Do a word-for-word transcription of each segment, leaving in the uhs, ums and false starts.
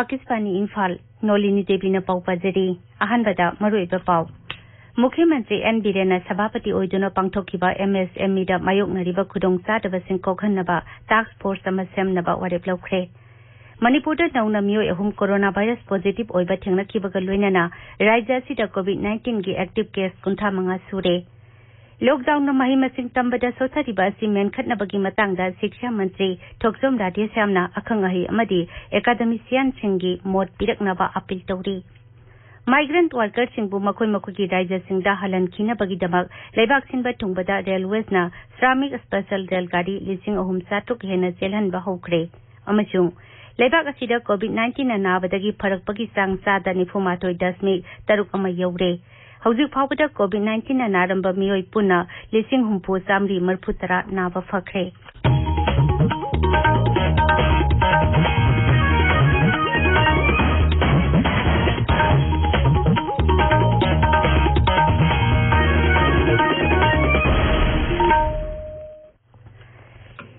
ꯑꯀꯥꯁꯕꯥꯅꯤ ꯏꯝꯐꯥꯜ, ꯅꯣꯂꯤꯅꯤ ꯗꯦꯕꯤꯅ ꯄꯥꯎ ꯄꯥꯖꯔꯤ꯫ ꯑꯍꯥꯟꯕꯗ ꯃꯔꯨꯑꯣꯏꯕ ꯄꯥꯎ꯫ ꯃꯨꯈ꯭ꯌ ꯃꯟꯇ꯭ꯔꯤ ꯑꯦꯟ ꯕꯤꯔꯦꯟꯅ ꯁꯚꯥꯄꯇꯤ ꯑꯣꯏꯗꯨꯅ ꯄꯥꯡꯊꯣꯛꯈꯤꯕ ꯑꯦꯝ ꯑꯦꯁ ꯑꯦꯝ ꯏꯗ ꯃꯥꯌꯣꯛꯅꯔꯤꯕ ꯈꯨꯗꯣꯡꯆꯥꯗꯕꯁꯤꯡ ꯀꯣꯛꯍꯟꯅꯕ ꯇꯥꯛꯁ ꯐꯣꯔꯁ ꯑꯃ ꯁꯦꯝꯅꯕ ꯋꯥꯔꯦꯞ ꯂꯧꯈ꯭ꯔꯦ꯫ ꯃꯅꯤꯄꯨꯔꯗ ꯅꯧꯅ ꯃꯤꯑꯣꯏ ꯑꯍꯨꯝ ꯀꯣꯔꯣꯅꯥ ꯚꯥꯏꯔꯁ ꯄꯣꯖꯤꯇꯤꯚ ꯑꯣꯏꯕ ꯊꯦꯡꯅꯈꯤꯕꯒ ꯂꯣꯏꯅꯅ ꯔꯥꯖ꯭ꯌ ꯑꯁꯤꯗ ꯀꯣꯚꯤꯗ ꯅꯥꯏꯟꯇꯤꯟꯒꯤ ꯑꯦꯛꯇꯤꯚ ꯀꯦꯁ ꯀꯨꯟꯊ꯭ꯔꯥ ꯃꯉꯥ ꯁꯨꯔꯦ꯫ ꯂꯣꯛꯗꯥꯎꯟꯅ ꯃꯍꯩ ꯃꯁꯤꯡ ꯇꯝꯕꯗ ꯁꯣꯠꯊꯔꯤꯕ ꯑꯁꯤ ꯃꯦꯟꯈꯠꯅꯕꯒꯤ ꯃꯇꯥꯡꯗ ꯁꯤꯛꯁꯥ ꯃꯟꯇ꯭ꯔꯤ ꯊꯣꯛꯆꯣꯝ ꯔꯥꯙꯦꯁ꯭ꯌꯥꯝꯅ ꯑꯈꯪ ꯑꯍꯩ ꯑꯃꯗꯤ ꯑꯦꯀꯥꯗꯃꯤꯁꯤꯌꯥꯟꯁꯤꯡꯒꯤ ꯃꯣꯠ ꯄꯤꯔꯛꯅꯕ ꯑꯄꯤꯜ ꯇꯧꯔꯤ꯫ ꯃꯥꯏꯒ꯭ꯔꯦꯟꯠ ꯋꯥꯔꯀꯔꯁꯤꯡꯕꯨ ꯃꯈꯣꯏ ꯃꯈꯣꯏꯒꯤ ꯔꯥꯖ꯭ꯌꯁꯤꯡꯗ ꯍꯜꯍꯟꯈꯤꯅꯕꯒꯤꯗꯃꯛ ꯂꯩꯕꯥꯛ ꯁꯤꯟꯕ ꯊꯨꯡꯕꯗ ꯔꯦꯜꯋꯦꯁꯅ ꯁ꯭ꯔꯥꯃꯤꯛ ꯁ꯭ꯄꯦꯁꯦꯜ ꯔꯦꯜꯒꯥꯔꯤ ꯂꯤꯁꯤꯡ ꯑꯍꯨꯝ ꯆꯥꯇ꯭ꯔꯨꯛ ꯍꯦꯟꯅ ꯆꯦꯜꯍꯟꯕ ꯍꯧꯈ꯭ꯔꯦ꯫ ꯑꯃꯁꯨꯡ ꯂꯩꯕꯥꯛ ꯑꯁꯤꯗ ꯀꯣꯚꯤꯗ ꯅꯥꯏꯟꯇꯤꯟꯅ ꯅꯥꯕꯗꯒꯤ ꯐꯔꯛꯄꯒꯤ ꯆꯥꯡ ꯆꯥꯗ ꯅꯤꯐꯨ ꯃꯥꯊꯣꯏ ꯗꯁꯃꯤꯛ ꯇꯔꯨꯛ ꯑꯃ ꯌꯧꯔꯦ꯫ ꯍꯧꯖꯤꯛ ꯐꯥꯎꯕꯗ ꯀꯣꯚꯤꯗ ꯅꯥꯏꯟꯇꯤꯟꯅ ꯅꯥꯔꯝꯕ ꯃꯤꯑꯣꯏ ꯄꯨꯟꯅ ꯂꯤꯁꯤꯡ ꯍꯨꯝꯐꯨ ꯆꯥꯃꯔꯤ ꯃꯔꯤꯐꯨ ꯇꯔꯥ ꯅꯥꯕ ꯐꯈ꯭ꯔꯦ꯫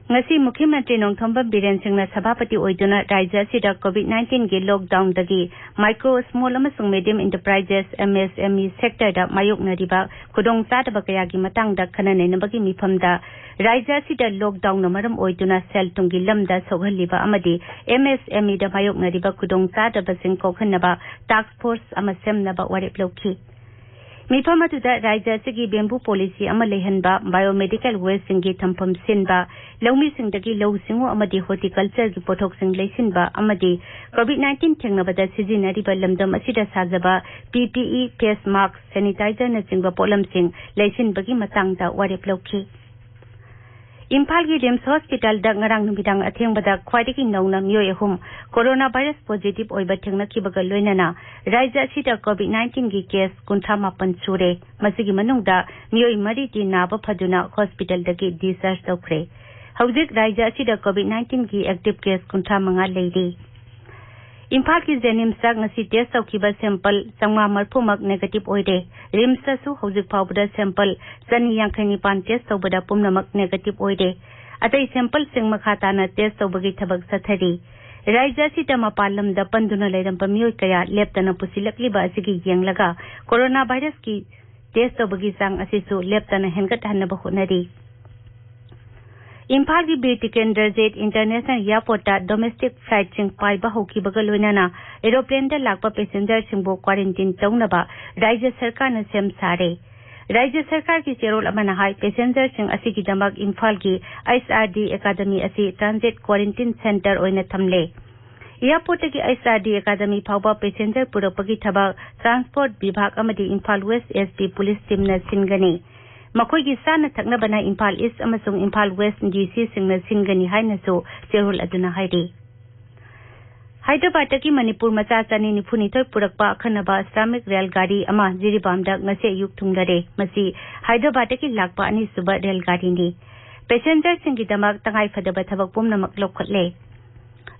ꯉꯁꯤ ꯃꯨꯈ꯭ꯌ ꯃꯟꯇ꯭ꯔꯤ ꯅꯣꯡꯊꯣꯝꯕꯝ ꯕꯤꯔꯦꯟ ꯁꯤꯡꯅ ꯁꯚꯥꯄꯇꯤ ꯑꯣꯏꯗꯨꯅ ꯔꯥꯖ꯭ꯌ ꯑꯁꯤꯗ ꯀꯣꯚꯤꯗ ꯅꯥꯏꯟꯇꯤꯟꯒꯤ ꯂꯣꯛꯗꯥꯎꯟꯗꯒꯤ ꯃꯥꯏꯀ꯭ꯔꯣ, ꯁ꯭ꯃꯣꯜ ꯑꯃꯁꯨꯡ ꯃꯤꯗꯤꯌꯝ ꯏꯟꯇꯔꯄ꯭ꯔꯥꯏꯖꯦꯁ, ꯑꯦꯝ ꯑꯦꯁ ꯑꯦꯝ ꯏ, ꯁꯦꯛꯇꯔꯗ ꯃꯥꯌꯣꯛꯅꯔꯤꯕ ꯈꯨꯗꯣꯡꯆꯥꯗꯕ ꯀꯌꯥꯒꯤ ꯃꯇꯥꯡꯗ ꯈꯟꯅ ꯅꯩꯅꯕꯒꯤ ꯃꯤꯐꯝꯗ ꯔꯥꯖ꯭ꯌ ꯑꯁꯤꯗ ꯂꯣꯛꯗꯥꯎꯟꯅ ꯃꯔꯝ ꯑꯣꯏꯗꯨꯅ ꯁꯦꯜ ꯊꯨꯝꯒꯤ ꯂꯝꯗ ꯁꯣꯛꯍꯜꯂꯤꯕ ꯑꯃꯗꯤ ꯑꯦꯝ ꯑꯦꯁ ꯑꯦꯝ ꯏꯗ ꯃꯥꯌꯣꯛꯅꯔꯤꯕ ꯈꯨꯗꯣꯡꯆꯥꯗꯕꯁꯤꯡ ꯀꯣꯛꯍꯟꯅꯕ ꯇꯥꯛꯁ ꯐꯣꯔꯁ ꯑꯃ ꯁꯦꯝꯅꯕ ꯋꯥꯔꯦꯞ ꯂꯧꯈꯤ꯫ ꯃꯤꯐꯝ ꯑꯗꯨꯗ ꯔꯥꯖ꯭ꯌ ꯑꯁꯤꯒꯤ ꯕꯦꯝꯕꯨ ꯄꯣꯂꯤꯁꯤ ꯑꯃ ꯂꯩꯍꯟꯕ, ꯕꯥꯏꯑꯣꯃꯦꯗꯤꯀꯦꯜ ꯋꯦꯁꯁꯤꯡꯒꯤ ꯊꯝꯐꯝ ꯁꯤꯟꯕ, ꯂꯧꯃꯤꯁꯤꯡꯗꯒꯤ ꯂꯧꯎ ꯁꯤꯡꯎ ꯑꯃꯗꯤ ꯍꯣꯔꯇꯤꯀꯜꯆꯔꯒꯤ ꯄꯣꯠꯊꯣꯛꯁꯤꯡ ꯂꯩꯁꯤꯟꯕ ꯑꯃꯗꯤ ꯀꯣꯚꯤꯗ ꯅꯥꯏꯟꯇꯤꯟ ꯊꯦꯡꯅꯕꯗ ꯁꯤꯖꯤꯟꯅꯔꯤꯕ ꯂꯝꯗꯝ ꯑꯁꯤꯗ ꯁꯥꯖꯕ ꯄꯤ ꯄꯤ ꯏ, ꯐꯦꯁ ꯃꯥꯛꯁ, ꯁꯦꯅꯤꯇꯥꯏꯖꯔꯅꯆꯤꯡꯕ ꯄꯣꯠꯂꯝꯁꯤꯡ ꯂꯩꯁꯤꯟꯕꯒꯤ ꯃꯇꯥꯡꯗ ꯋꯥꯔꯦꯞ ꯂꯧꯈꯤ꯫ ꯏꯝꯐꯥꯜꯒꯤ ꯔꯤꯝꯁ ꯍꯣꯁꯄꯤꯇꯥꯜꯗ ꯉꯔꯥꯡ ꯅꯨꯃꯤꯗꯥꯡ ꯑꯊꯦꯡꯕꯗ ꯈ꯭ꯋꯥꯏꯗꯒꯤ ꯅꯧꯅ ꯃꯤꯑꯣꯏ ꯑꯍꯨꯝ ꯀꯣꯔꯣꯅꯥ ꯚꯥꯏꯔꯁ ꯄꯣꯖꯤꯇꯤꯚ ꯑꯣꯏꯕ ꯊꯦꯡꯅꯈꯤꯕꯒ ꯂꯣꯏꯅꯅ ꯔꯥꯖ꯭ꯌ ꯑꯁꯤꯗ ꯀꯣꯚꯤꯗ ꯅꯥꯏꯟꯇꯤꯟꯒꯤ ꯀꯦꯁ ꯀꯨꯟꯊ꯭ꯔꯥ ꯃꯥꯄꯟ ꯁꯨꯔꯦ꯫ ꯃꯁꯤꯒꯤ ꯃꯅꯨꯡꯗ ꯃꯤꯑꯣꯏ ꯃꯔꯤꯗꯤ ꯅꯥꯕ ꯐꯗꯨꯅ ꯍꯣꯁꯄꯤꯇꯥꯜꯗꯒꯤ ꯗꯤꯁꯆꯥꯔꯖ ꯇꯧꯈ꯭ꯔꯦ꯫ ꯍꯧꯖꯤꯛ ꯔꯥꯖ꯭ꯌ ꯑꯁꯤꯗ ꯀꯣꯚꯤꯗ ꯅꯥꯏꯟꯇꯤꯟꯒꯤ ꯑꯦꯛꯇꯤꯚ ꯀꯦꯁ ꯀꯨꯟꯊ꯭ꯔꯥ ꯃꯉꯥ ꯂꯩꯔꯤ꯫ ꯏꯝꯐꯥꯜꯒꯤ ꯖꯦꯅꯤꯝꯁꯇ ꯉꯁꯤ ꯇꯦꯁ ꯇꯧꯈꯤꯕ ꯁꯦꯝꯄꯜ ꯆꯥꯝꯃꯉꯥ ꯃꯔꯤꯐꯨꯃꯛ ꯅꯦꯒꯦꯇꯤꯚ ꯑꯣꯏꯔꯦ꯫ ꯔꯤꯝꯁꯇꯁꯨ ꯍꯧꯖꯤꯛ ꯐꯥꯎꯕꯗ ꯁꯦꯝꯄꯜ ꯆꯅꯤ ꯌꯥꯡꯈꯩ ꯅꯤꯄꯥꯟ ꯇꯦꯁ ꯇꯧꯕꯗ ꯄꯨꯝꯅꯃꯛ ꯅꯦꯒꯦꯇꯤꯚ ꯑꯣꯏꯔꯦ꯫ ꯑꯇꯩ ꯁꯦꯝꯄꯜꯁꯤꯡ ꯃꯈꯥ ꯇꯥꯅ ꯇꯦꯁ ꯇꯧꯕꯒꯤ ꯊꯕꯛ ꯆꯠꯊꯔꯤ꯫ ꯔꯥꯖ꯭ꯌ ꯑꯁꯤꯗ ꯃꯄꯥꯟ ꯂꯝꯗ ꯄꯟꯗꯨꯅ ꯂꯩꯔꯝꯕ ꯃꯤꯑꯣꯏ ꯀꯌꯥ ꯂꯦꯞꯇꯅ ꯄꯨꯁꯤꯜꯂꯛꯂꯤꯕ ꯑꯁꯤꯒꯤ ꯌꯦꯡꯂꯒ ꯀꯣꯔꯣꯅꯥ ꯚꯥꯏꯔꯁꯀꯤ ꯇꯦꯁ ꯇꯧꯕꯒꯤ ꯆꯥꯡ ꯑꯁꯤꯁꯨ ꯂꯦꯞꯇꯅ ꯍꯦꯟꯒꯠꯍꯟꯅꯕ ꯍꯣꯠꯅꯔꯤ꯫ ꯏꯝꯐꯥꯜꯒꯤ ꯕꯤꯔ ꯇꯤꯀꯦꯟꯗ꯭ꯔꯖꯤꯠ ꯏꯟꯇꯔꯅꯦꯁꯅꯦꯜ ꯏꯌꯥꯔꯄꯣꯔꯠꯇ ꯗꯣꯃꯦꯁꯇꯤꯛ ꯐ꯭ꯂꯥꯏꯠꯁꯤꯡ ꯄꯥꯏꯕ ꯍꯧꯈꯤꯕꯒ ꯂꯣꯏꯅꯅ ꯑꯦꯔꯣꯄ꯭ꯂꯦꯟꯗ ꯂꯥꯛꯄ ꯄꯦꯁꯦꯟꯖꯔꯁꯤꯡꯕꯨ ꯀ꯭ꯋꯥꯔꯦꯟꯇꯤꯟ ꯇꯧꯅꯕ ꯔꯥꯖ꯭ꯌ ꯁꯔꯀꯥꯔꯅ ꯁꯦꯝ ꯁꯥꯔꯦ꯫ ꯔꯥꯖ꯭ꯌ ꯁꯔꯀꯥꯔꯒꯤ ꯆꯦꯔꯣꯜ ꯑꯃꯅ ꯍꯥꯏ, ꯄꯦꯁꯦꯟꯖꯔꯁꯤꯡ ꯑꯁꯤꯒꯤꯗꯃꯛ ꯏꯝꯐꯥꯜꯒꯤ ꯑꯩꯆ ꯑꯥꯔ ꯗꯤ ꯑꯦꯀꯥꯗꯃꯤ ꯑꯁꯤ ꯇ꯭ꯔꯥꯟꯖꯤꯠ ꯀ꯭ꯋꯥꯔꯦꯟꯇꯤꯟ ꯁꯦꯟꯇꯔ ꯑꯣꯏꯅ ꯊꯝꯂꯦ꯫ ꯏꯌꯥꯔꯄꯣꯔꯠꯇꯒꯤ ꯑꯩꯆ ꯑꯥꯔ ꯗꯤ ꯑꯦꯀꯥꯗꯃꯤ ꯐꯥꯎꯕ ꯄꯦꯁꯦꯟꯖꯔ ꯄꯨꯔꯛꯄꯒꯤ ꯊꯕꯛ ꯇ꯭ꯔꯥꯟꯁꯄꯣꯔꯠ ꯕꯤꯚꯥꯒ ꯑꯃꯗꯤ Imphal West S P police ꯇꯤꯝꯅ ꯁꯤꯟꯒꯅꯤ꯫ ꯃꯈꯣꯏꯒꯤ ꯆꯥꯅ ꯊꯛꯅꯕꯅ ꯏꯝꯐꯥꯜ ꯏꯁ ꯑꯃꯁꯨꯡ ꯏꯝꯐꯥꯜ ꯋꯦꯁ ꯗꯤ ꯁꯤꯁꯤꯡꯅ ꯁꯤꯟꯒꯅꯤ ꯍꯥꯏꯅꯁꯨ ꯆꯦꯔꯣꯜ ꯑꯗꯨꯅ ꯍꯥꯏꯔꯤ꯫ ꯍꯥꯏꯗ꯭ꯔꯕꯥꯗꯇꯒꯤ ꯃꯅꯤꯄꯨꯔ ꯃꯆꯥ ꯆꯅꯤ ꯅꯤꯐꯨ ꯅꯤꯊꯣꯏ ꯄꯨꯔꯛꯄ ꯑꯈꯟꯅꯕ ꯁ꯭ꯔꯥꯃꯤꯛ ꯔꯦꯜ ꯒꯥꯔꯤ ꯑꯃ ꯖꯤꯔꯤꯕꯥꯝꯗ ꯉꯁꯤ ꯑꯌꯨꯛ ꯊꯨꯡꯂꯔꯦ꯫ ꯃꯁꯤ ꯍꯥꯏꯗ꯭ꯔꯕꯥꯗꯇꯒꯤ ꯂꯥꯛꯄ ꯑꯅꯤꯁꯨꯕ ꯔꯦꯜ ꯒꯥꯔꯤꯅꯤ꯫ ꯄꯦꯁꯦꯟꯖꯔꯁꯤꯡꯒꯤꯗꯃꯛ ꯇꯉꯥꯏꯐꯗꯕ ꯊꯕꯛ ꯄꯨꯝꯅꯃꯛ ꯂꯧꯈꯠꯂꯦ꯫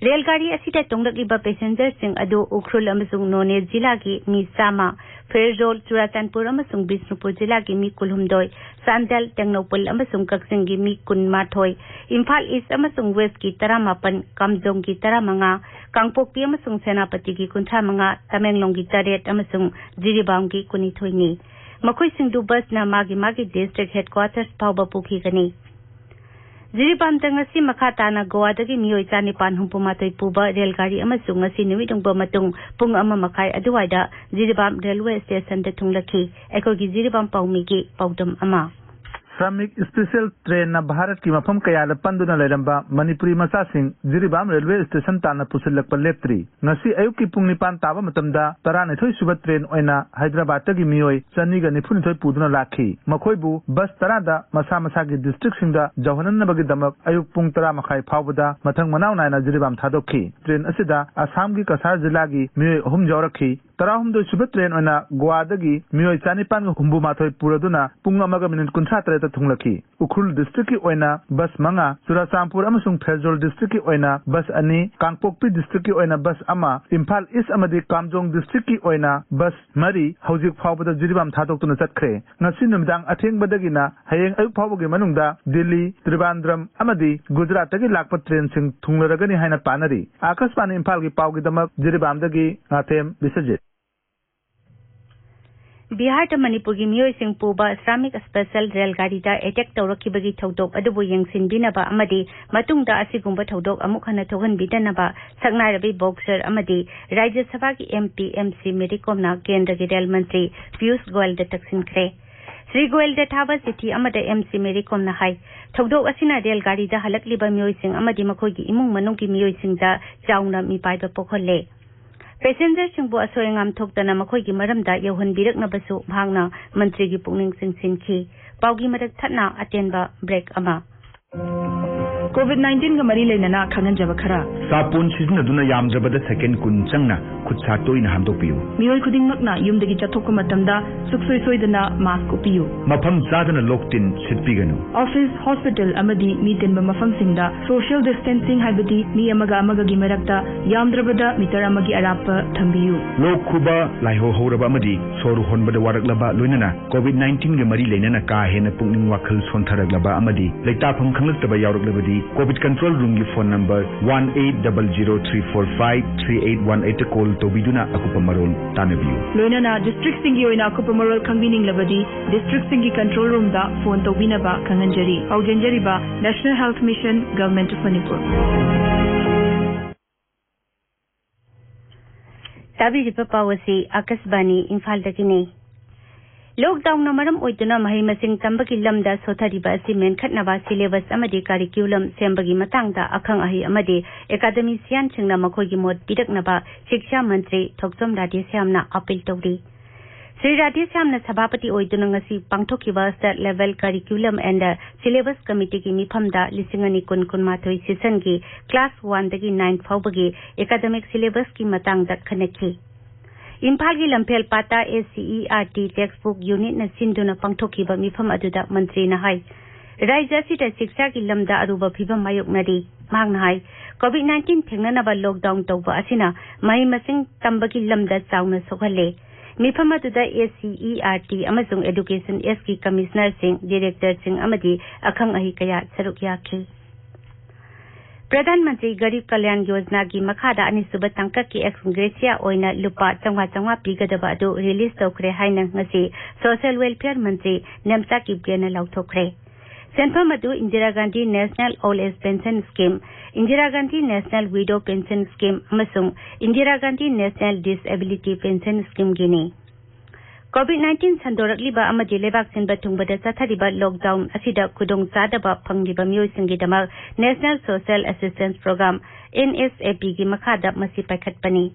ꯔꯦꯜ ꯒꯥꯔꯤ ꯑꯁꯤꯗ ꯇꯣꯡꯂꯛꯂꯤꯕ ꯄꯦꯁꯦꯟꯖꯔꯁꯤꯡ ꯑꯗꯨ ꯎꯈ꯭ꯔꯨꯜ ꯑꯃꯁꯨꯡ ꯅꯣꯅꯦ ꯖꯤꯂꯥꯒꯤ ꯃꯤ ꯆꯥꯝꯃ, ꯐꯦꯔꯖꯣꯜ, ꯆꯨꯔꯥꯆꯥꯟꯄꯨꯔ ꯑꯃꯁꯨꯡ ꯕꯤꯁꯅꯨꯄꯨꯔ ꯖꯤꯂꯥꯒꯤ ꯃꯤ ꯀꯨꯟꯍꯨꯝꯗꯣꯏ, ꯆꯥꯟꯗꯦꯜ, ꯇꯦꯡꯅꯧꯄꯜ ꯑꯃꯁꯨꯡ ꯀꯛꯆꯤꯡꯒꯤ ꯃꯤ ꯀꯨꯟꯃꯥꯊꯣꯏ, ꯏꯝꯐꯥꯜ ꯏꯁ ꯑꯃꯁꯨꯡ ꯋꯦꯁꯀꯤ ꯇꯔꯥꯃꯥꯄꯟ, ꯀꯥꯝꯖꯣꯡꯒꯤ ꯇꯔꯥꯃꯉꯥ, ꯀꯥꯡꯄꯣꯛꯄꯤ ꯑꯃꯁꯨꯡ ꯁꯦꯅꯥꯄꯇꯤꯒꯤ ꯀꯨꯟꯊ꯭ꯔꯥꯃꯉꯥ, ꯇꯃꯦꯡꯂꯣꯡꯒꯤ ꯇꯔꯦꯠ ꯑꯃꯁꯨꯡ ꯖꯤꯔꯤꯕꯥꯝꯒꯤ ꯀꯨꯟꯅꯤꯊꯣꯏꯅꯤ꯫ ꯃꯈꯣꯏꯁꯤꯡꯗꯨ ꯕꯁꯅ ꯃꯥꯒꯤ ꯃꯥꯒꯤ ꯗꯤꯁꯇ꯭ꯔꯤꯛ ꯍꯦꯗꯀ꯭ꯋꯥꯇꯔꯁ ꯐꯥꯎꯕ ꯄꯨꯈꯤꯒꯅꯤ꯫ ꯖꯤꯔꯤꯕꯥꯝꯗ ꯉꯁꯤ ꯃꯈꯥ ꯇꯥꯅ ꯒꯣꯋꯥꯗꯒꯤ ꯃꯤꯑꯣꯏ ꯆꯥꯅꯤꯄꯥꯟ ꯍꯨꯝꯐꯨꯃꯥꯊꯣꯏ ꯄꯨꯕ ꯔꯦꯜ ꯒꯥꯔꯤ ꯑꯃꯁꯨ ꯉꯁꯤ ꯅꯨꯃꯤꯠ ꯌꯨꯡꯕ ꯃꯇꯨꯡ ꯄꯨꯡ ꯑꯃ ꯃꯈꯥꯏ ꯑꯗꯨꯋꯥꯏꯗ ꯖꯤꯔꯤꯕꯥꯝ ꯔꯦꯜꯋꯦ ꯁ꯭ꯇꯦꯁꯟꯗ ꯊꯨꯡꯂꯈꯤ꯫ ꯑꯩꯈꯣꯏꯒꯤ ꯖꯤꯔꯤꯕꯥꯝ ꯄꯥꯎꯃꯤꯒꯤ ꯄꯥꯎꯗꯝ ꯑꯃ꯫ ꯁ꯭ꯔꯃꯤꯛ ꯁ꯭ꯄꯦꯁꯦꯜ ꯇ꯭ꯔꯦꯟꯅ ꯚꯥꯔꯠꯀꯤ ꯃꯐꯝ ꯀꯌꯥꯗ ꯄꯟꯗꯨꯅ ꯂꯩꯔꯝꯕ ꯃꯅꯤꯄꯨꯔꯤ ꯃꯆꯥꯁꯤꯡ ꯖꯤꯔꯤꯕꯥꯝ ꯔꯦꯜꯋꯦ ꯁ꯭ꯇꯦꯁꯟ ꯇꯥꯟꯅ ꯄꯨꯁꯤꯜꯂꯛꯄ ꯂꯦꯞꯇ꯭ꯔꯤ꯫ ꯉꯁꯤ ꯑꯌꯨꯛꯀꯤ ꯄꯨꯡ ꯅꯤꯄꯥꯟ ꯇꯥꯕ ꯃꯇꯝꯗ ꯇꯔꯥꯅꯤꯊꯣꯏ ꯁꯨꯕ ꯇ꯭ꯔꯦꯟ ꯑꯣꯏꯅ ꯍꯥꯏꯗ꯭ꯔꯕꯥꯗꯇꯒꯤ ꯃꯤꯑꯣꯏ ꯆꯅꯤꯒ ꯅꯤꯐꯨꯅꯤꯊꯣꯏ ꯄꯨꯗꯨꯅ ꯂꯥꯛꯈꯤ꯫ ꯃꯈꯣꯏꯕꯨ ꯕꯁ ꯇꯔꯥꯗ ꯃꯁꯥ ꯃꯁꯥꯒꯤ ꯗꯤꯁꯇ꯭ꯔꯤꯛꯁꯤꯡꯗ ꯌꯧꯍꯟꯅꯅꯕꯒꯤꯗꯃꯛ ꯑꯌꯨꯛ ꯄꯨꯡ ꯇꯔꯥ ꯃꯈꯥꯏ ꯐꯥꯎꯕꯗ ꯃꯊꯪ ꯃꯅꯥꯎ ꯅꯥꯏꯅ ꯖꯤꯔꯤꯕꯥꯝ ꯊꯥꯗꯣꯛꯈꯤ꯫ ꯇ꯭ꯔꯦꯟ ꯑꯁꯤꯗ ꯑꯁꯥꯝꯒꯤ ꯀꯁꯥꯔ ꯖꯤꯂꯥꯒꯤ ꯃꯤꯑꯣꯏ ꯑꯍꯨꯝ ꯌꯥꯎꯔꯛꯈꯤ꯫ ꯇꯔꯥꯍꯨꯝꯗꯣꯏ ꯁꯨꯕ ꯇ꯭ꯔꯦꯟ ꯑꯣꯏꯅ ꯒꯣꯋꯥꯗꯒꯤ ꯃꯤꯑꯣꯏ ꯆꯥꯅꯤꯄꯥꯟꯒ ꯍꯨꯝꯐꯨꯃꯥꯊꯣꯏ ꯄꯨꯔꯗꯨꯅ ꯄꯨꯡ ꯑꯃꯒ ꯃꯤꯅꯤꯠ ꯀꯨꯟꯊ꯭ꯔꯥ ꯇꯔꯦꯠ ꯊꯨꯡꯂꯛꯈꯤ꯫ ꯎꯈ꯭ꯔꯨꯜ ꯗꯤꯁꯇ꯭ꯔꯤꯛꯀꯤ ꯑꯣꯏꯅ ꯕꯁ ꯃꯉꯥ, ꯆꯨꯔꯥꯆꯥꯟꯄꯨꯔ ꯑꯃꯁꯨꯡ ꯐꯦꯔꯖꯣꯜ ꯗꯤꯁꯇ꯭ꯔꯤꯛꯀꯤ ꯑꯣꯏꯅ ꯕꯁ ꯑꯅꯤ, ꯀꯥꯡꯄꯣꯛꯄꯤ ꯗꯤꯁꯇ꯭ꯔꯤꯛꯀꯤ ꯑꯣꯏꯅ ꯕꯁ ꯑꯃ, ꯏꯝꯐꯥꯜ ꯏꯁ ꯑꯃꯗꯤ ꯀꯥꯝꯖꯣꯡ ꯗꯤꯁꯇ꯭ꯔꯤꯛꯀꯤ ꯑꯣꯏꯅ ꯕꯁ ꯃꯔꯤ ꯍꯧꯖꯤꯛ ꯐꯥꯎꯕꯗ ꯖꯤꯔꯤꯕꯥꯝ ꯊꯥꯗꯣꯛꯇꯨꯅ ꯆꯠꯈ꯭ꯔꯦ꯫ ꯉꯁꯤ ꯅꯨꯃꯤꯗꯥꯡ ꯑꯊꯦꯡꯕꯗꯒꯤꯅ ꯍꯌꯦꯡ ꯑꯌꯨꯛ ꯐꯥꯎꯕꯒꯤ ꯃꯅꯨꯡꯗ ꯗꯤꯜꯂꯤ, ꯇ꯭ꯔꯤꯕꯥꯟꯗ꯭ꯔꯝ ꯑꯃꯗꯤ ꯒꯨꯖꯔꯥꯠꯇꯒꯤ ꯂꯥꯛꯄ ꯇ꯭ꯔꯦꯟꯁꯤꯡ ꯊꯨꯡꯂꯔꯒꯅꯤ ꯍꯥꯏꯅ ꯄꯥꯅꯔꯤ꯫ ꯑꯥꯀꯥꯁꯕꯥꯅꯤ ꯏꯝꯐꯥꯜꯒꯤ ꯄꯥꯎꯒꯤꯗꯃꯛ ꯖꯤꯔꯤꯕꯥꯝꯗꯒꯤ ꯉꯥꯊꯦꯝ ꯕꯤꯁ꯭ꯋꯖꯤꯠ꯫ ꯕꯤꯍꯥꯔꯗ ꯃꯅꯤꯄꯨꯔꯒꯤ ꯃꯤꯑꯣꯏꯁꯤꯡ ꯄꯨꯕ ꯁ꯭ꯔꯥꯃꯤꯛ ꯁ꯭ꯄꯦꯁꯦꯜ ꯔꯦꯜ ꯒꯥꯔꯤꯗ ꯑꯦꯇꯦꯛ ꯇꯧꯔꯛꯈꯤꯕꯒꯤ ꯊꯧꯗꯣꯛ ꯑꯗꯨꯕꯨ ꯌꯦꯡꯁꯤꯟꯕꯤꯅꯕ ꯑꯃꯗꯤ ꯃꯇꯨꯡꯗ ꯑꯁꯤꯒꯨꯝꯕ ꯊꯧꯗꯣꯛ ꯑꯃꯨꯛ ꯍꯟꯅ ꯊꯣꯛꯍꯟꯕꯤꯗꯅꯕ ꯁꯛꯅꯥꯏꯔꯕꯤ ꯕꯣꯛꯁꯔ ꯑꯃꯗꯤ ꯔꯥꯖ꯭ꯌ ꯁꯚꯥꯒꯤ M P M C Mary ꯀꯣꯝꯅ ꯀꯦꯟꯗ꯭ꯔꯒꯤ ꯔꯦꯜ ꯃꯟꯇ꯭ꯔꯤ ꯄꯤꯌꯨꯁ ꯒꯣꯌꯜꯗ ꯇꯛꯁꯤꯟꯈ꯭ꯔꯦ꯫ ꯁ꯭ꯔꯤ ꯒꯣꯌꯜꯗ ꯊꯥꯕ ꯆꯤꯊꯤ ꯑꯃꯗ ꯑꯦꯝ ꯁꯤ ꯃꯦꯔꯤ ꯀꯣꯝꯅ ꯍꯥꯏ, ꯊꯧꯗꯣꯛ ꯑꯁꯤꯅ ꯔꯦꯜ ꯒꯥꯔꯤꯗ ꯍꯜꯂꯛꯂꯤꯕ ꯃꯤꯑꯣꯏꯁꯤꯡ ꯑꯃꯗꯤ ꯃꯈꯣꯏꯒꯤ ꯏꯃꯨꯡ ꯃꯅꯨꯡꯒꯤ ꯃꯤꯑꯣꯏꯁꯤꯡꯗ ꯆꯥꯎꯅ ꯃꯤꯄꯥꯏꯕ ꯄꯣꯛꯍꯜꯂꯦ꯫ ꯄꯦꯁꯦꯟꯖꯔꯁꯤꯡꯕꯨ ꯑꯁꯣꯏ ꯑꯉꯥꯝ ꯊꯣꯛꯇꯅ ꯃꯈꯣꯏꯒꯤ ꯃꯔꯝꯗ ꯌꯧꯍꯟꯕꯤꯔꯛꯅꯕꯁꯨ ꯃꯍꯥꯛꯅ ꯃꯟꯇ꯭ꯔꯤꯒꯤ ꯄꯨꯛꯅꯤꯡ ꯆꯤꯡꯁꯤꯟꯈꯤ꯫ ꯄꯥꯎꯒꯤ ꯃꯔꯛ ꯊꯠꯅ ꯑꯇꯦꯟꯕ ꯕ꯭ꯔꯦꯛ ꯑꯃ꯫ ꯀꯣꯚꯤꯗ ꯅꯥꯏꯟꯇꯤꯟꯒ ꯃꯔꯤ ꯂꯩꯅꯅ ꯈꯪꯍꯟꯖꯕ ꯈꯔ꯫ ꯁꯥꯄꯣꯟ ꯁꯤꯖꯤꯟꯅꯗꯨꯅ ꯌꯥꯝꯗ꯭ꯔꯕꯗ ꯁꯦꯀꯦꯟꯗ ꯀꯨꯟ ꯆꯪꯅ ꯈꯨꯠ ꯁꯥ ꯇꯣꯏꯅ ꯍꯥꯝꯗꯣꯛꯄꯤꯌꯨ꯫ ꯃꯤꯑꯣꯏ ꯈꯨꯗꯤꯡꯃꯛꯅ ꯌꯨꯝꯗꯒꯤ ꯆꯠꯊꯣꯛꯄ ꯃꯇꯝꯗ ꯁꯨꯛꯁꯣꯏ ꯁꯣꯏꯗꯅ ꯃꯥꯁ꯭ꯛ ꯎꯞꯄꯤꯌꯨ꯫ ꯃꯐꯝ ꯆꯥꯗꯅ ꯂꯣꯛ ꯇꯤꯟ ꯁꯤꯠꯄꯤꯒꯅꯨ꯫ ꯑꯣꯐꯤꯁ, ꯍꯣꯁꯄꯤꯇꯥꯜ ꯑꯃꯗꯤ ꯃꯤ ꯇꯤꯟꯕ ꯃꯐꯝꯁꯤꯡꯗ ꯁꯣꯁꯤꯌꯦꯜ ꯗꯤꯁꯇꯦꯟꯁꯤꯡ, ꯍꯥꯏꯕꯗꯤ ꯃꯤ ꯑꯃꯒ ꯑꯃꯒꯒꯤ ꯃꯔꯛꯇ ꯌꯥꯝꯗ꯭ꯔꯕꯗ ꯃꯤꯇꯔ ꯑꯃꯒꯤ ꯑꯔꯥꯞꯄ ꯊꯝꯕꯤꯌꯨ꯫ ꯂꯣꯛ ꯈꯨꯕ, ꯂꯥꯏꯍꯧ ꯍꯧꯔꯕ ꯑꯃꯗꯤ ꯁꯣꯔ ꯍꯣꯟꯕꯗ ꯋꯥꯔꯛꯂꯕ, ꯂꯣꯏꯅꯅ ꯀꯣꯚꯤꯗ ꯅꯥꯏꯟꯇꯤꯟꯒ ꯃꯔꯤ ꯂꯩꯅꯅ ꯀꯥ ꯍꯦꯟꯅ ꯄꯨꯛꯅꯤꯡ ꯋꯥꯈꯜ ꯁꯣꯟꯊꯔꯛꯂꯕ ꯑꯃꯗꯤ ꯂꯩꯇꯥꯐꯝ ꯈꯪꯂꯛꯇꯕ ꯌꯥꯎꯔꯛꯂꯕꯗꯤ, ꯀꯣꯚꯤꯗ ꯀꯟꯇ꯭ꯔꯣꯜ ꯔꯨꯝꯒꯤ phone number one eight double zero three four five three eight one ꯑꯩꯠꯇ ꯀꯣꯜ ꯇꯧꯕꯤꯗꯨꯅ ꯑꯀꯨꯞꯄ ꯃꯔꯣꯜ ꯇꯥꯟꯅꯕꯤꯌꯨ꯫ ꯂꯣꯏꯅꯅ ꯗꯤꯁꯇ꯭ꯔꯤꯛꯁꯤꯡꯒꯤ ꯑꯣꯏꯅ ꯑꯀꯨꯞꯄ ꯃꯔꯣꯜ ꯈꯪꯕꯤꯅꯤꯡꯂꯕꯗꯤ, ꯗꯤꯁꯇ꯭ꯔꯤꯛꯁꯤꯡꯒꯤ ꯀꯟꯇ꯭ꯔꯣꯜ ꯔꯨꯝꯗ ꯐꯣꯟ ꯇꯧꯕꯤꯅꯕ ꯈꯪꯍꯟꯖꯔꯤ꯫ ꯄꯥꯎꯖꯦꯟꯖꯔꯤꯕ, National Health Mission, Government of Manipur꯫ ꯇꯥꯕꯤꯔꯤꯕ ꯄꯥꯎ ꯑꯁꯤ ꯑꯥꯀꯥꯁꯕꯥꯅꯤ ꯏꯝꯐꯥꯜꯗꯒꯤꯅꯤ꯫ ꯂꯣꯛꯗꯥꯎꯟꯅ ꯃꯔꯝ ꯑꯣꯏꯗꯨꯅ ꯃꯍꯩ ꯃꯁꯤꯡ ꯇꯝꯕꯒꯤ ꯂꯝꯗ ꯁꯣꯊꯔꯤꯕ ꯑꯁꯤ ꯃꯦꯟꯈꯠꯅꯕ ꯁꯤꯂꯦꯕꯁ ꯑꯃꯗꯤ ꯀꯥꯔꯤꯀ꯭ꯌꯨꯂꯝ ꯁꯦꯝꯕꯒꯤ ꯃꯇꯥꯡꯗ ꯑꯈꯪ ꯑꯍꯩ ꯑꯃꯗꯤ ꯑꯦꯀꯥꯗꯃꯤꯁꯤꯌꯥꯟꯁꯤꯡꯅ ꯃꯈꯣꯏꯒꯤ ꯃꯣꯠ ꯄꯤꯔꯛꯅꯕ ꯁꯤꯛꯁꯥ ꯃꯟꯇ꯭ꯔꯤ ꯊꯣꯛꯆꯣꯝ ꯔꯥꯙꯦꯁ꯭ꯌꯥꯝꯅ ꯑꯥꯄꯤꯜ ꯇꯧꯔꯤ꯫ ꯁ꯭ꯔꯤ ꯔꯥꯙꯦꯁ꯭ꯌꯥꯝꯅ ꯁꯚꯥꯄꯇꯤ ꯑꯣꯏꯗꯨꯅ ꯉꯁꯤ ꯄꯥꯡꯊꯣꯛꯈꯤꯕ State Level Curriculum and Syllabus Committeeꯒꯤ ꯃꯤꯐꯝꯗ ꯂꯤꯁꯤꯡ ꯑꯅꯤ ꯀꯨꯟ ꯀꯨꯟꯃꯥꯊꯣꯏ ꯁꯤꯁꯟꯒꯤ ꯀ꯭ꯂꯥꯁ ꯋꯥꯟꯗꯒꯤ ꯅꯥꯏꯟ ꯐꯥꯎꯕꯒꯤ ꯑꯦꯀꯥꯗꯃꯤꯛ ꯁꯤꯂꯦꯕꯁꯀꯤ ꯃꯇꯥꯡꯗ ꯈꯟꯅꯈꯤ꯫ ꯏꯝꯐꯥꯜꯒꯤ ꯂꯝꯐꯦꯜ ꯄꯥꯠꯇ S C E R T textbook ꯌꯨꯅꯤꯠꯅ ꯁꯤꯟꯗꯨꯅ ꯄꯥꯡꯊꯣꯛꯈꯤꯕ ꯃꯤꯐꯝ ꯑꯗꯨꯗ ꯃꯟꯇ꯭ꯔꯤꯅ ꯍꯥꯏ, ꯔꯥꯖ꯭ꯌ ꯑꯁꯤꯗ ꯁꯤꯛꯁꯥꯒꯤ ꯂꯝꯗ ꯑꯔꯨꯕ ꯐꯤꯕꯝ ꯃꯥꯌꯣꯛꯅꯔꯤ꯫ ꯃꯍꯥꯛꯅ ꯍꯥꯏ, ꯀꯣꯚꯤꯗ ꯅꯥꯏꯟꯇꯤꯟ ꯊꯦꯡꯅꯅꯕ ꯂꯣꯛꯗꯥꯎꯟ ꯇꯧꯕ ꯑꯁꯤꯅ ꯃꯍꯩ ꯃꯁꯤꯡ ꯇꯝꯕꯒꯤ ꯂꯝꯗ ꯆꯥꯎꯅ ꯁꯣꯛꯍꯜꯂꯦ꯫ ꯃꯤꯐꯝ ꯑꯗꯨꯗ ꯑꯦꯁ ꯁꯤ ꯏ ꯑꯥꯔ ꯇꯤ ꯑꯃꯁꯨꯡ ꯑꯦꯗꯨꯀꯦꯁꯟ ꯑꯦꯁꯀꯤ ꯀꯃꯤꯁꯅꯔꯁꯤꯡ, ꯗꯤꯔꯦꯛꯇꯔꯁꯤꯡ ꯑꯃꯗꯤ ꯑꯈꯪ ꯑꯍꯩ ꯀꯌꯥ ꯁꯔꯨꯛ ꯌꯥꯈꯤ꯫ ꯄ꯭ꯔꯙꯥꯟ ꯃꯟꯇ꯭ꯔꯤ ꯒꯔꯤꯕ ꯀꯂꯌꯥꯟ ꯌꯣꯖꯅꯥꯒꯤ ꯃꯈꯥꯗ ꯑꯅꯤꯁꯨꯕ ꯇꯥꯡꯀꯛꯀꯤ ꯑꯦꯛꯁ ꯒ꯭ꯔꯦꯁꯤꯌꯥ ꯑꯣꯏꯅ ꯂꯨꯄꯥ ꯆꯥꯝꯃꯉꯥ ꯆꯥꯝꯃꯉꯥ ꯄꯤꯒꯗꯕ ꯑꯗꯨ ꯔꯤꯂꯤꯖ ꯇꯧꯈ꯭ꯔꯦ ꯍꯥꯏꯅ ꯉꯁꯤ ꯁꯣꯁꯤꯌꯦꯜ ꯋꯦꯜꯐꯤꯌꯔ ꯃꯟꯇ꯭ꯔꯤ ꯅꯦꯝꯆꯥ ꯀꯤꯞꯒꯦꯅ ꯂꯥꯎꯊꯣꯛꯈ꯭ꯔꯦ꯫ ꯁꯦꯟꯐꯝ ꯑꯗꯨ Indira Gandhi national old age pension scheme, Indira Gandhi national widow pension scheme ꯑꯃꯁꯨꯡ Indira Gandhi national disability pension ꯁ꯭ꯀꯤꯝꯒꯤꯅꯤ꯫ ꯀꯣꯚꯤꯗ ꯅꯥꯏꯟꯇꯤꯟ ꯁꯟꯗꯣꯔꯛꯂꯤꯕ ꯑꯃꯗꯤ ꯂꯩꯕꯥꯛ ꯁꯤꯟꯕ ꯊꯨꯡꯕꯗ ꯆꯠꯊꯔꯤꯕ ꯂꯣꯛꯗꯥꯎꯟ ꯑꯁꯤꯗ ꯈꯨꯗꯣꯡꯆꯥꯗꯕ ꯐꯪꯂꯤꯕ ꯃꯤꯑꯣꯏꯁꯤꯡꯒꯤꯗꯃꯛ national social assistance programme, N S A ꯄꯤꯒꯤ ꯃꯈꯥꯗ ꯃꯁꯤ ꯄꯥꯏꯈꯠꯄꯅꯤ꯫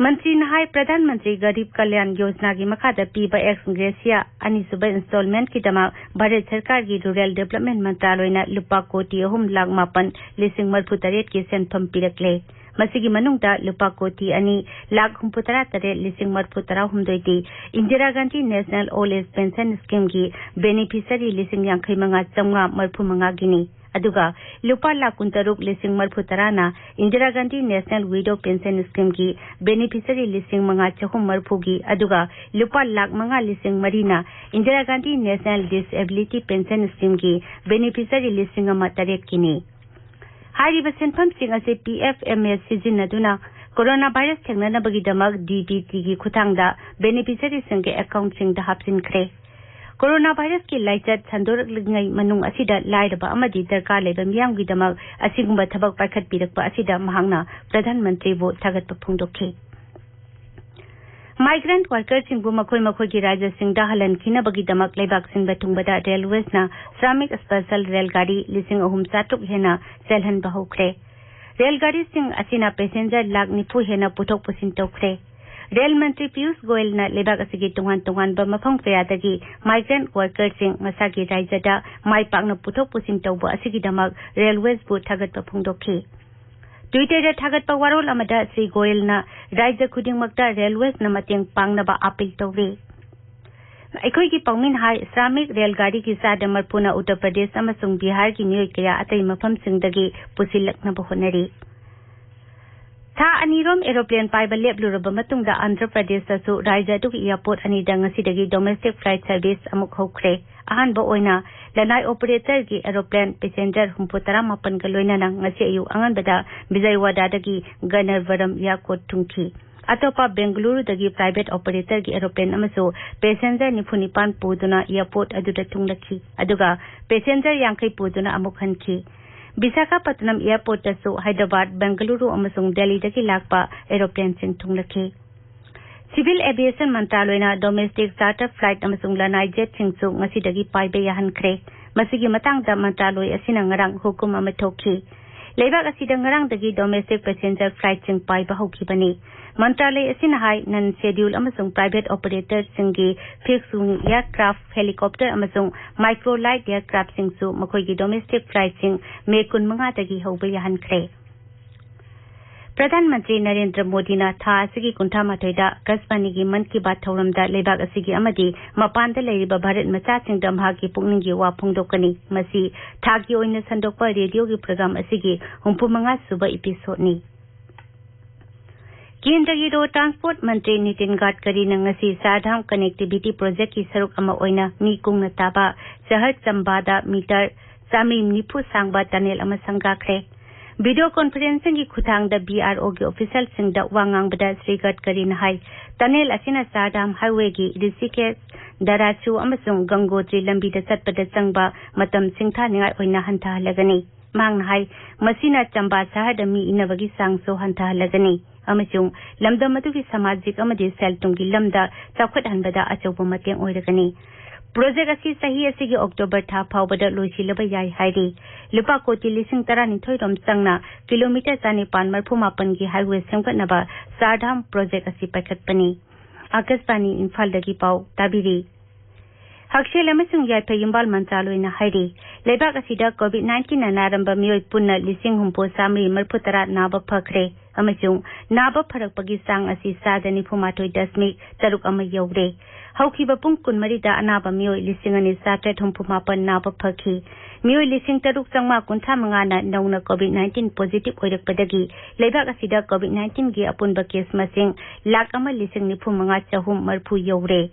ꯃꯟꯇ꯭ꯔꯤꯅ ꯍꯥꯏ, ꯄ꯭ꯔꯙꯥꯟ ꯃꯟꯇ꯭ꯔꯤ ꯒꯔꯤꯕ ꯀꯂꯌꯥꯟ ꯌꯣꯖꯅꯥꯒꯤ ꯃꯈꯥꯗ ꯄꯤꯕ ꯑꯦꯛꯁ ꯒ꯭ꯔꯦꯁꯤꯌꯥ ꯑꯅꯤꯁꯨꯕ ꯏꯟꯁꯇꯣꯜꯃꯦꯟꯠꯀꯤꯗꯃꯛ ꯚꯥꯔꯠ ꯁꯔꯀꯥꯔꯒꯤ ꯔꯨꯔꯦꯜ ꯗꯦꯕꯂꯞꯃꯦꯟꯠ ꯃꯟꯇ꯭ꯔꯥꯂꯣꯏꯅ ꯂꯨꯄꯥ ꯀꯣꯇꯤ ꯑꯍꯨꯝ ꯂꯥꯈ ꯃꯥꯄꯟ ꯂꯤꯁꯤꯡ ꯃꯔꯤꯐꯨ ꯇꯔꯦꯠꯀꯤ ꯁꯦꯟꯐꯝ ꯄꯤꯔꯛꯂꯦ꯫ ꯃꯁꯤꯒꯤ ꯃꯅꯨꯡꯗ ꯂꯨꯄꯥ ꯀꯣꯇꯤ ꯑꯅꯤ ꯂꯥꯈ ꯍꯨꯝꯐꯨ ꯇꯔꯥ ꯇꯔꯦꯠ ꯂꯤꯁꯤꯡ ꯃꯔꯤꯐꯨ ꯇꯔꯥ ꯍꯨꯝꯗꯣꯏꯗꯤ Indira Gandhi national old age pension ꯁ꯭ꯀꯤꯝꯒꯤ ꯕꯦꯅꯤꯐꯤꯁꯔꯤ ꯂꯤꯁꯤꯡ ꯌꯥꯡꯈꯩ ꯃꯉꯥ ꯆꯥꯝꯃꯉꯥ ꯃꯔꯤꯐꯨ ꯃꯉꯥꯒꯤꯅꯤ꯫ ꯑꯗꯨꯒ ꯂꯨꯄꯥ ꯂꯥꯈ ꯀꯨꯟꯇꯔꯨꯛ ꯂꯤꯁꯤꯡ ꯃꯔꯤꯐꯨ ꯇꯔꯥꯅ Indira Gandhi national widow pension ꯁ꯭ꯀꯤꯝꯒꯤ ꯕꯦꯅꯤꯐꯤꯁꯔꯤ ꯂꯤꯁꯤꯡ ꯃꯉꯥ ꯆꯍꯨꯝ ꯃꯔꯤꯐꯨꯒꯤ, ꯑꯗꯨꯒ ꯂꯨꯄꯥ ꯂꯥꯈ ꯃꯉꯥ ꯂꯤꯁꯤꯡ ꯃꯔꯤꯅ Indira Gandhi national disability pension ꯁ꯭ꯀꯤꯝꯒꯤ ꯕꯦꯅꯤꯐꯤꯁꯔꯤ ꯂꯤꯁꯤꯡ ꯑꯃ ꯇꯔꯦꯠꯀꯤꯅꯤ꯫ ꯍꯥꯏꯔꯤꯕ ꯁꯦꯟꯐꯝꯁꯤꯡ ꯑꯁꯤ ꯄꯤ ꯑꯦꯐ ꯑꯦꯝ ꯑꯦꯁ ꯁꯤꯖꯤꯟꯅꯗꯨꯅ ꯀꯣꯔꯣꯅꯥ ꯚꯥꯏꯔꯁ ꯊꯦꯡꯅꯅꯕꯒꯤꯗꯃꯛ ꯗꯤ ꯕꯤ ꯇꯤꯒꯤ ꯈꯨꯠꯊꯥꯡꯗ ꯕꯦꯅꯤꯐꯤꯁꯔꯤꯁꯤꯡꯒꯤ ꯑꯦꯀꯥꯎꯟꯠꯁꯤꯡꯗ ꯍꯥꯞꯆꯤꯟꯈ꯭ꯔꯦ꯫ ꯀꯣꯔꯣꯅꯥ ꯚꯥꯏꯔꯁꯀꯤ ꯂꯥꯏꯆꯠ ꯁꯟꯗꯣꯔꯛꯂꯤꯉꯩ ꯃꯅꯨꯡ ꯑꯁꯤꯗ ꯂꯥꯏꯔꯕ ꯑꯃꯗꯤ ꯗꯔꯀꯥꯔ ꯂꯩꯕ ꯃꯤꯌꯥꯝꯒꯤꯗꯃꯛ ꯑꯁꯤꯒꯨꯝꯕ ꯊꯕꯛ ꯄꯥꯏꯈꯠꯄꯤꯔꯛꯄ ꯑꯁꯤꯗ ꯃꯍꯥꯛꯅ ꯄ꯭ꯔꯙꯥꯟ ꯃꯟꯇ꯭ꯔꯤꯕꯨ ꯊꯥꯒꯠꯄ ꯐꯣꯡꯗꯣꯛꯈꯤ꯫ ꯃꯥꯏꯒ꯭ꯔꯦꯟꯠ ꯋꯥꯔꯀꯔꯁꯤꯡꯕꯨ ꯃꯈꯣꯏ ꯃꯈꯣꯏꯒꯤ ꯔꯥꯖ꯭ꯌꯁꯤꯡꯗ ꯍꯜꯍꯟꯈꯤꯅꯕꯒꯤꯗꯃꯛ ꯂꯩꯕꯥꯛ ꯁꯤꯟꯕ ꯊꯨꯡꯕꯗ ꯔꯦꯜꯋꯦꯁꯅ ꯁ꯭ꯔꯥꯃꯤꯛ ꯁ꯭ꯄꯦꯁꯜ ꯔꯦꯜꯒꯥꯔꯤ ꯂꯤꯁꯤꯡ ꯑꯍꯨꯝ ꯆꯥꯇ꯭ꯔꯨꯛ ꯍꯦꯟꯅ ꯆꯦꯜꯍꯟꯕ ꯍꯧꯈ꯭ꯔꯦ꯫ ꯔꯦꯜꯒꯥꯔꯤꯁꯤꯡ ꯑꯁꯤꯅ ꯄꯦꯁꯦꯟꯖꯔ ꯂꯥꯈ ꯅꯤꯐꯨ ꯍꯦꯟꯅ ꯄꯨꯊꯣꯛ ꯄꯨꯁꯤꯟ ꯇꯧꯈ꯭ꯔꯦ꯫ ꯔꯦꯜ ꯃꯟꯇ꯭ꯔꯤ ꯄꯤꯌꯨꯁ ꯒꯣꯌꯜꯅ ꯂꯩꯕꯥꯛ ꯑꯁꯤꯒꯤ ꯇꯣꯉꯥꯟ ꯇꯣꯉꯥꯟꯕ ꯃꯐꯝ ꯀꯌꯥꯗꯒꯤ ꯃꯥꯏꯒ꯭ꯔꯦꯟꯠ ꯋꯥꯔꯀꯔꯁꯤꯡ ꯃꯁꯥꯒꯤ ꯔꯥꯖ꯭ꯌꯗ ꯃꯥꯏ ꯄꯥꯛꯅ ꯄꯨꯊꯣꯛ ꯄꯨꯁꯤꯟ ꯇꯧꯕ ꯑꯁꯤꯒꯤꯗꯃꯛ ꯔꯦꯜꯋꯦꯁꯕꯨ ꯊꯥꯒꯠꯄ ꯐꯣꯡꯗꯣꯛꯈꯤ꯫ ꯇ꯭ꯋꯤꯇꯔꯗ ꯊꯥꯒꯠꯄ ꯋꯥꯔꯣꯜ ꯑꯃꯗ ꯁ꯭ꯔꯤ ꯒꯣꯌꯜꯅ ꯔꯥꯖ꯭ꯌ ꯈꯨꯗꯤꯡꯃꯛꯇ ꯔꯦꯜꯋꯦꯁꯅ ꯃꯇꯦꯡ ꯄꯥꯡꯅꯕ ꯑꯥꯄꯤꯜ ꯇꯧꯔꯤ꯫ ꯑꯩꯈꯣꯏꯒꯤ ꯄꯥꯎꯃꯤꯅ ꯍꯥꯏ, ꯁ꯭ꯔꯥꯃꯤꯛ ꯔꯦꯜ ꯒꯥꯔꯤꯒꯤ ꯆꯥꯗ ꯃꯔꯐꯨꯅ ꯎꯠꯇꯔ ꯄ꯭ꯔꯗꯦꯁ ꯑꯃꯁꯨꯡ ꯕꯤꯍꯥꯔꯒꯤ ꯃꯤꯑꯣꯏ ꯀꯌꯥ ꯑꯇꯩ ꯃꯐꯝꯁꯤꯡꯗꯒꯤ ꯄꯨꯁꯤꯜꯂꯛꯅꯕ ꯍꯣꯠꯅꯔꯤ꯫ ꯊꯥ ꯑꯅꯤꯔꯣꯝ ꯑꯦꯔꯣꯄ꯭ꯂꯦꯟ ꯄꯥꯏꯕ ꯂꯦꯞꯂꯨꯔꯕ ꯃꯇꯨꯡꯗ ꯑꯟꯙ꯭ꯔ ꯄ꯭ꯔꯗꯦꯁꯇꯁꯨ ꯔꯥꯖ꯭ꯌ ꯑꯗꯨꯒꯤ ꯏꯌꯥꯔꯄꯣꯔꯠ ꯑꯅꯤꯗ ꯉꯁꯤꯗꯒꯤ ꯗꯣꯃꯦꯁꯇꯤꯛ ꯐ꯭ꯂꯥꯏꯠ ꯁꯔꯚꯤꯁ ꯑꯃꯨꯛ ꯍꯧꯈ꯭ꯔꯦ꯫ ꯑꯍꯥꯟꯕ ꯑꯣꯏꯅ ꯂꯅꯥꯏ ꯑꯣꯄꯔꯦꯇꯔꯒꯤ ꯑꯦꯔꯣꯄ꯭ꯂꯦꯟ ꯄꯦꯁꯦꯟꯖꯔ ꯍꯨꯝꯐꯨ ꯇꯔꯥꯃꯥꯄꯟꯒ ꯂꯣꯏꯅꯅ ꯉꯁꯤ ꯑꯌꯨꯛ ꯑꯉꯟꯕꯗ ꯕꯤꯖꯌꯋꯥꯗꯥꯗꯒꯤ ꯒꯅꯔꯚꯔꯝ ꯏꯌꯥꯔꯄꯣꯔꯠ ꯊꯨꯡꯈꯤ꯫ ꯑꯇꯣꯞꯄ ꯕꯦꯡꯒꯂꯨꯔꯨꯗꯒꯤ ꯄ꯭ꯔꯥꯏꯚꯦꯠ ꯑꯣꯄꯔꯦꯇꯔꯒꯤ ꯑꯦꯔꯣꯄ꯭ꯂꯦꯟ ꯑꯃꯁꯨ ꯄꯦꯁꯦꯟꯖꯔ ꯅꯤꯐꯨ ꯅꯤꯄꯥꯟ ꯄꯨꯗꯨꯅ ꯏꯌꯥꯔꯄꯣꯔꯠ ꯑꯗꯨꯗ ꯊꯨꯡꯂꯛꯈꯤ꯫ ꯑꯗꯨꯒ ꯄꯦꯁꯦꯟꯖꯔ ꯌꯥꯡꯈꯩ ꯄꯨꯗꯨꯅ ꯑꯃꯨꯛ ꯍꯟꯈꯤ꯫ ꯕꯤꯁꯥꯈꯥꯄꯠꯅꯝ ꯏꯌꯥꯔꯄꯣꯔꯠꯇꯁꯨ ꯍꯥꯏꯗ꯭ꯔꯕꯥꯗ, ꯕꯦꯡꯒꯂꯨꯔꯨ ꯑꯃꯁꯨꯡ ꯗꯦꯜꯂꯤꯗꯒꯤ ꯂꯥꯛꯄ ꯑꯦꯔꯣꯄ꯭ꯂꯦꯟꯁꯤꯡ ꯊꯨꯡꯂꯛꯈꯤ꯫ ꯁꯤꯚꯤꯜ ꯑꯦꯚꯤꯌꯦꯁꯟ ꯃꯟꯇ꯭ꯔꯥꯂꯣꯏꯅ ꯗꯣꯃꯦꯁꯇꯤꯛ ꯆꯥꯔꯇꯔ ꯐ꯭ꯂꯥꯏꯠ ꯑꯃꯁꯨꯡ ꯂꯅꯥꯏ ꯖꯦꯠꯁꯤꯡꯁꯨ ꯉꯁꯤꯗꯒꯤ ꯄꯥꯏꯕ ꯌꯥꯍꯟꯈ꯭ꯔꯦ꯫ ꯃꯁꯤꯒꯤ ꯃꯇꯥꯡꯗ ꯃꯟꯇ꯭ꯔꯥꯂꯣꯏ ꯑꯁꯤꯅ ꯉꯔꯥꯡ ꯍꯨꯀꯨꯝ ꯑꯃ ꯊꯣꯛꯈꯤ꯫ ꯂꯩꯕꯥꯛ ꯑꯁꯤꯗ ꯉꯔꯥꯡꯗꯒꯤ ꯗꯣꯃꯦꯁꯇꯤꯛ ꯄꯦꯁꯦꯟꯖꯔ ꯐ꯭ꯂꯥꯏꯠꯁꯤꯡ ꯄꯥꯏꯕ ꯍꯧꯈꯤꯕꯅꯤ꯫ ꯃꯟꯇ꯭ꯔꯥꯂꯣꯏ ꯑꯁꯤꯅ ꯍꯥꯏ, ꯅꯟ ꯁꯦꯗ꯭ꯌꯨꯜ ꯑꯃꯁꯨꯡ ꯄ꯭ꯔꯥꯏꯚꯦꯠ ꯑꯣꯄꯔꯦꯇꯔꯁꯤꯡꯒꯤ ꯐꯤꯛꯁ ꯋꯤꯡ ꯏꯌꯥꯔꯀ꯭ꯔꯥꯐ, ꯍꯦꯂꯤꯀꯣꯞꯇꯔ ꯑꯃꯁꯨꯡ ꯃꯥꯏꯀ꯭ꯔꯣ ꯂꯥꯏꯠ ꯏꯌꯥꯔꯀ꯭ꯔꯥꯐꯁꯤꯡꯁꯨ ꯃꯈꯣꯏꯒꯤ ꯗꯣꯃꯦꯁꯇꯤꯛ ꯐ꯭ꯂꯥꯏꯠꯁꯤꯡ ꯃꯦ ꯀꯨꯟꯃꯉꯥꯗꯒꯤ ꯍꯧꯕ ꯌꯥꯍꯟꯈ꯭ꯔꯦ꯫ ꯄ꯭ꯔꯙꯥꯟ ꯃꯟꯇ꯭ꯔꯤ ꯅꯔꯦꯟꯗ꯭ꯔ ꯃꯣꯗꯤꯅ ꯊꯥ ꯑꯁꯤꯒꯤ ꯀꯨꯟꯊ꯭ꯔꯥ ꯃꯥꯊꯣꯏꯗ ꯑꯀꯥꯁꯕꯥꯅꯤꯒꯤ ꯃꯟ ꯀꯤ ꯕꯥꯠ ꯊꯧꯔꯝꯗ ꯂꯩꯕꯥꯛ ꯑꯁꯤꯒꯤ ꯑꯃꯗꯤ ꯃꯄꯥꯟꯗ ꯂꯩꯔꯤꯕ ꯚꯥꯔꯠ ꯃꯆꯥꯁꯤꯡꯗ ꯃꯍꯥꯛꯀꯤ ꯄꯨꯛꯅꯤꯡꯒꯤ ꯋꯥ ꯐꯣꯡꯗꯣꯛꯀꯅꯤ꯫ ꯃꯁꯤ ꯊꯥꯒꯤ ꯑꯣꯏꯅ ꯁꯟꯗꯣꯛꯄ ꯔꯦꯗꯤꯑꯣꯒꯤ ꯄ꯭ꯔꯣꯒ꯭ꯔꯥꯝ ꯑꯁꯤꯒꯤ ꯍꯨꯝꯐꯨ ꯃꯉꯥ ꯁꯨꯕ ꯏꯄꯤꯁꯣꯗꯅꯤ꯫ ꯀꯦꯟꯗ꯭ꯔꯒꯤ ꯔꯣꯗ ꯇ꯭ꯔꯥꯟꯁꯄꯣꯔꯠ ꯃꯟꯇ꯭ꯔꯤ ꯅꯤꯇꯤꯟ ꯒꯗꯀꯔꯤꯅ ꯉꯁꯤ ꯆꯥꯔꯙꯥꯝ ꯀꯅꯦꯛꯇꯤꯚꯤꯇꯤ ꯄ꯭ꯔꯣꯖꯦꯛꯀꯤ ꯁꯔꯨꯛ ꯑꯃ ꯑꯣꯏꯅ ꯃꯤ ꯀꯨꯡꯅ ꯇꯥꯕ ꯁꯍꯔ ꯆꯝꯕꯥꯗ ꯃꯤꯇꯔ ꯆꯥꯃꯔꯤ ꯅꯤꯐꯨ ꯁꯥꯡꯕ ꯇꯅꯦꯜ ꯑꯃ ꯁꯪꯒꯥꯈ꯭ꯔꯦ꯫ ꯚꯤꯗꯤꯑꯣ ꯀꯣꯟꯐꯔꯦꯟꯁꯤꯡꯒꯤ ꯈꯨꯠꯊꯥꯡꯗ ꯕꯤ ꯑꯥꯔ ꯑꯣꯒꯤ ꯑꯣꯐꯤꯁꯤꯌꯦꯜꯁꯤꯡꯗ ꯋꯥ ꯉꯥꯡꯕꯗ ꯁ꯭ꯔꯤ ꯒꯗꯀꯔꯤꯅ ꯍꯥꯏ, ꯇꯅꯦꯜ ꯑꯁꯤꯅ ꯆꯥꯔꯙꯥꯝ ꯍꯥꯏꯋꯦꯒꯤ ꯔꯤꯁꯤꯀꯦꯁ, ꯗꯔꯥꯆꯨ ꯑꯃꯁꯨꯡ ꯒꯪꯒꯣꯇ꯭ꯔꯤ ꯂꯝꯕꯤꯗ ꯆꯠꯄꯗ ꯆꯪꯕ ꯃꯇꯝ ꯁꯤꯡꯊꯥꯅꯤꯡꯉꯥꯏ ꯑꯣꯏꯅ ꯍꯟꯊꯍꯜꯂꯒꯅꯤ꯫ ꯃꯍꯥꯛꯅ ꯍꯥꯏ, ꯃꯁꯤꯅ ꯆꯝꯕꯥ ꯁꯍꯔꯗ ꯃꯤ ꯏꯟꯅꯕꯒꯤ ꯆꯥꯡꯁꯨ ꯍꯟꯊꯍꯜꯂꯒꯅꯤ ꯑꯃꯁꯨꯡ ꯂꯝꯗꯝ ꯑꯗꯨꯒꯤ ꯁꯃꯥꯖꯤꯛ ꯑꯃꯗꯤ ꯁꯦꯜ ꯊꯨꯝꯒꯤ ꯂꯝꯗ ꯆꯥꯎꯈꯠꯍꯟꯕꯗ ꯑꯆꯧꯕ ꯃꯇꯦꯡ ꯑꯣꯏꯔꯒꯅꯤ꯫ ꯄ꯭ꯔꯣꯖꯦꯛ ꯑꯁꯤ ꯆꯍꯤ ꯑꯁꯤꯒꯤ ꯑꯣꯛꯇꯣꯕꯔ ꯊꯥ ꯐꯥꯎꯕꯗ ꯂꯣꯏꯁꯤꯜꯂꯕ ꯌꯥꯏ ꯍꯥꯏꯔꯤ꯫ ꯂꯨꯄꯥ ꯀꯣꯇꯤ ꯂꯤꯁꯤꯡ ꯇꯔꯥꯅꯤꯊꯣꯏ ꯔꯣꯝ ꯆꯪꯅ ꯀꯤꯂꯣꯃꯤꯇꯔ ꯆꯥꯅꯤꯄꯥꯟ ꯃꯔꯤꯐꯨ ꯃꯥꯄꯟꯒꯤ ꯍꯥꯏꯋꯦ ꯁꯦꯝꯒꯠꯅꯕ ꯆꯥꯔꯙꯥꯝ ꯄ꯭ꯔꯣꯖꯦꯛ ꯑꯁꯤ ꯄꯥꯏꯈꯠꯄꯅꯤ꯫ ꯑꯀꯥꯁꯕꯥꯅꯤ ꯏꯝꯐꯥꯜꯗꯒꯤ ꯄꯥꯎ ꯇꯥꯕꯤꯔꯤ꯫ ꯍꯛꯁꯦꯜ ꯑꯃꯁꯨꯡ ꯌꯥꯏꯐ ꯌꯨꯝꯕꯥꯜ ꯃꯟꯇ꯭ꯔꯥꯂꯣꯏꯅ ꯍꯥꯏꯔꯤ, ꯂꯩꯕꯥꯛ ꯑꯁꯤꯗ COVID nineteen ꯅ ꯅꯥꯔꯝꯕ ꯃꯤꯑꯣꯏ ꯄꯨꯟꯅ ꯂꯤꯁꯤꯡ ꯍꯨꯝꯐꯨ ꯆꯥꯃꯔꯤ ꯃꯔꯤꯐꯨ ꯇꯔꯥ ꯅꯥꯕ ꯐꯈ꯭ꯔꯦ ꯑꯃꯁꯨꯡ ꯅꯥꯕ ꯐꯔꯛꯄꯒꯤ ꯆꯥꯡ ꯑꯁꯤ ꯆꯥꯗ ꯅꯤꯐꯨ ꯃꯥꯊꯣꯏ ꯗꯁꯃꯤꯛ ꯇꯔꯨꯛ ꯑꯃ ꯌꯧꯔꯦ꯫ ꯍꯧꯈꯤꯕ ꯄꯨꯡ ꯀꯨꯟꯃꯔꯤꯗ ꯑꯅꯥꯕ ꯃꯤꯑꯣꯏ ꯂꯤꯁꯤꯡ ꯑꯅꯤ ꯆꯥꯇ꯭ꯔꯦꯠ ꯍꯨꯝꯐꯨ ꯃꯥꯄꯟ ꯅꯥꯕ ꯐꯈꯤ꯫ ꯃꯤꯑꯣꯏ ꯂꯤꯁꯤꯡ ꯇꯔꯨꯛ ꯆꯥꯝꯃꯉꯥ ꯀꯨꯟꯊ꯭ꯔꯥ ꯃꯉꯥꯅ ꯅꯧꯅ COVID nineteen positive ꯑꯣꯏꯔꯛꯄꯗꯒꯤ ꯂꯩꯕꯥꯛ ꯑꯁꯤꯗ COVID nineteen ꯒꯤ ꯑꯄꯨꯟꯕ case ꯃꯁꯤꯡ ꯂꯥꯈ ꯑꯃ ꯂꯤꯁꯤꯡ ꯅꯤꯐꯨ ꯃꯉꯥ ꯆꯍꯨꯝ ꯃꯔꯤꯐꯨ ꯌꯧꯔꯦ꯫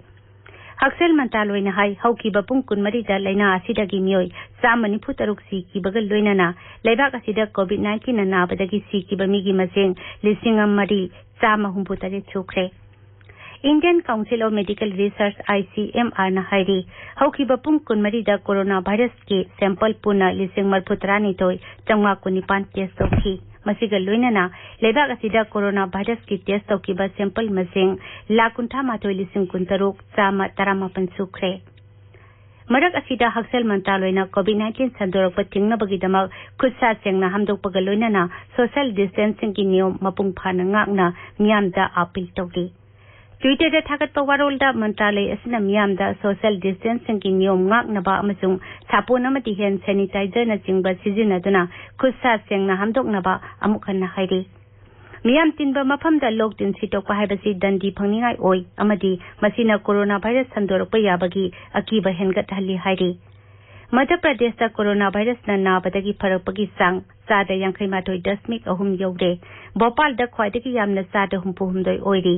ꯍꯛꯁꯦꯜ ꯃꯟꯇ꯭ꯔꯥꯂꯣꯏꯅ ꯍꯥꯏ, ꯍꯧꯈꯤꯕ ꯄꯨꯡ ꯀꯨꯟꯃꯔꯤꯗ ꯂꯥꯏꯅꯥ ꯑꯁꯤꯗꯒꯤ ꯃꯤꯑꯣꯏ ꯆꯥꯝꯃ ꯅꯤꯐꯨ ꯇꯔꯨꯛ ꯁꯤꯈꯤꯕꯒ ꯂꯣꯏꯅꯅ ꯂꯩꯕꯥꯛ ꯑꯁꯤꯗ COVID nineteen ꯅ ꯅꯥꯕꯗꯒꯤ ꯁꯤꯈꯤꯕ ꯃꯤꯒꯤ ꯃꯁꯤꯡ ꯂꯤꯁꯤꯡ ꯑꯃ ꯃꯔꯤ ꯆꯥꯝꯃ ꯍꯨꯝꯐꯨ ꯇꯔꯦꯠ ꯁꯨꯈ꯭ꯔꯦ꯫ Indian Council of Medical Research, ICMR ꯅ ꯍꯥꯏꯔꯤ, ꯍꯧꯈꯤꯕ ꯄꯨꯡ ꯀꯨꯟꯃꯔꯤꯗ corona virus ꯀꯤ sample ꯄꯨꯟꯅ ꯂꯤꯁꯤꯡ ꯃꯔꯤꯐꯨ ꯇꯔꯥꯅꯤꯊꯣꯏ ꯆꯥꯝꯃꯉꯥ ꯀꯨꯟꯅꯤꯄꯥꯟ test ꯇꯧꯈꯤ꯫ ꯃꯁꯤꯒ ꯂꯣꯏꯅꯅ ꯂꯩꯕꯥꯛ ꯑꯁꯤꯗ corona virus ꯀꯤ test ꯇꯧꯈꯤꯕ sample ꯃꯁꯤꯡ ꯂꯥꯈ ꯀꯨꯟꯊ꯭ꯔꯥ ꯃꯥꯊꯣꯏ ꯂꯤꯁꯤꯡ ꯀꯨꯟꯇꯔꯨꯛ ꯆꯥꯝꯃ ꯇꯔꯥꯃꯥꯄꯟ ꯁꯨꯈ꯭ꯔꯦ꯫ ꯃꯔꯛ ꯑꯁꯤꯗ ꯍꯛꯁꯦꯜ ꯃꯟꯇ꯭ꯔꯥꯂꯣꯏꯅ COVID nineteen ꯁꯟꯗꯣꯔꯛꯄ ꯊꯤꯡꯅꯕꯒꯤꯗꯃꯛ ꯈꯨꯠ ꯁꯥ ꯁꯦꯡꯅ ꯍꯥꯝꯗꯣꯛꯄꯒ ꯂꯣꯏꯅꯅ social distancing ꯒꯤ ꯅꯤꯌꯣꯝ ꯃꯄꯨꯡ ꯐꯥꯅ ꯉꯥꯛꯅ ꯃꯤꯌꯥꯝꯗ appeal ꯇꯧꯔꯤ꯫ Twitter ꯗ ꯊꯥꯒꯠꯄ ꯋꯥꯔꯣꯜꯗ ꯃꯟꯇ꯭ꯔꯥꯂꯣꯏ ꯑꯁꯤꯅ ꯃꯤꯌꯥꯝꯗ social distancing ꯒꯤ ꯅꯤꯌꯣꯝ ꯉꯥꯛꯅꯕ ꯑꯃꯁꯨꯡ ꯁꯥꯄꯣꯟ ꯑꯃꯗꯤ hand sanitizer ꯅꯆꯤꯡꯕ ꯁꯤꯖꯤꯟꯅꯗꯨꯅ ꯈꯨꯠ ꯁꯥ ꯁꯦꯡꯅ ꯍꯥꯝꯗꯣꯛꯅꯕ ꯑꯃꯨꯛ ꯍꯟꯅ ꯍꯥꯏꯔꯤ꯫ ꯃꯤꯌꯥꯝ ꯇꯤꯟꯕ ꯃꯐꯝꯗ ꯂꯣꯛ ꯇꯤꯟ ꯁꯤꯠꯇꯣꯛꯄ ꯍꯥꯏꯕꯁꯤ ꯗꯟꯗꯤ ꯐꯪꯅꯤꯡꯉꯥꯏ ꯑꯣꯏ ꯑꯃꯗꯤ ꯃꯁꯤꯅ corona virus ꯁꯟꯗꯣꯔꯛꯄ ꯌꯥꯕꯒꯤ ꯑꯀꯤꯕ ꯍꯦꯟꯒꯠꯍꯜꯂꯤ ꯍꯥꯏꯔꯤ꯫ ꯃꯙ꯭ꯌ ꯄ꯭ꯔꯗꯦꯁꯇ corona virus ꯅ ꯅꯥꯕꯗꯒꯤ ꯐꯔꯛꯄꯒꯤ ꯆꯥꯡ ꯆꯥꯗ ꯌꯥꯡꯈꯩ ꯃꯥꯊꯣꯏ ꯗꯁꯃꯤꯛ ꯑꯍꯨꯝ ꯌꯧꯔꯦ꯫ ꯚꯣꯄꯥꯜꯗ ꯈ꯭ꯋꯥꯏꯗꯒꯤ ꯌꯥꯝꯅ ꯆꯥꯗ ꯍꯨꯝꯐꯨ ꯍꯨꯝꯗꯣꯏ ꯑꯣꯏꯔꯤ꯫